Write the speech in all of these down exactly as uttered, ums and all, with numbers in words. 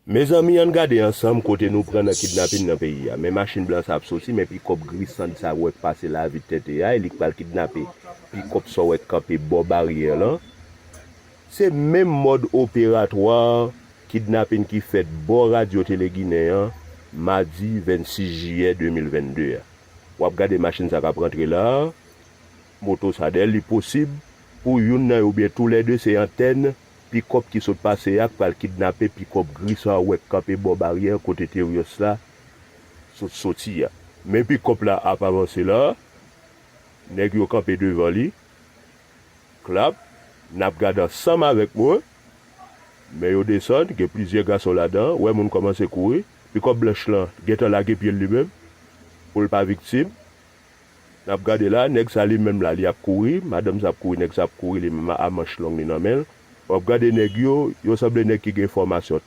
Mezanmi, ann gade ansanm kote nou pran nan kidnapin nan peyi a. Men machin blan sa ap soti, men pikòp gri sann sa w wè k pase la vit tete a, e li k pral kidnape pikòp sa w wè k kanpe bò baryè lan. Se menm mòd operatwa kidnapin ki fèt bò Radyo Tele Ginen an, madi vennsis jiyè de mil vennde a. W ap gade machin sa k ap rantre la a, moto sa dèyè l, li posib pou youn nan yo oubyen toulède se antèn pikòp ki sot pase a k pral kidnape pikòp gri sa w wè k kanpe bò baryè kote Terios la sot soti a. Men pikòp la ap avanse la, nèg yo kanpe devan li, klap, n ap gade ansanm avèk mwen, men yo desann, gen plizyè gason ladan, wè moun kòmanse kouri, pikòp blanch lan gentan lage pye l li menm, pou l pa viktim. N ap gade la, nèg sa li menm la, li ap kouri, madanm sa ap kouri, nèg sa ap kouri, li menm a manch long li nan men l. W ap gade nèg yo, yo sanble nèg ki gen fòmasyon.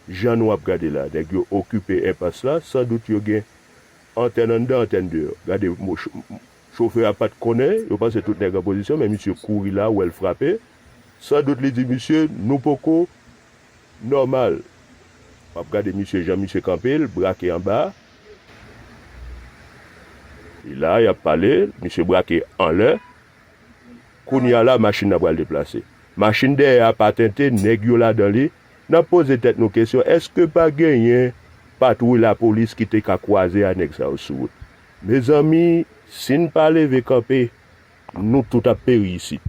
Jan nou ap gade la, nèg yo okipe enpas la, sandout yo gen antèn anndan, antèn deyò. Gade, mo- cho- chofè a pa t konnen, yo panse tout nèg an pozisyon, men misye kouri la, w wè l frape. Sandout li di misye, nou poko nòmal. W ap gade misye, jan misye kanpe l, brake anba. E la, y ap pale, misye brake anlè. Kounye a la, machin nan pral deplase. Machin dèyè a pa tente, nèg yo ladan li. N ap poze tèt nou kesyon, èske pa genyen patwouy lapolis ki te ka kwaze a nèg sa yo sou wout? Mezanmi, si n pa leve kanpe, nou tout ap peri isit.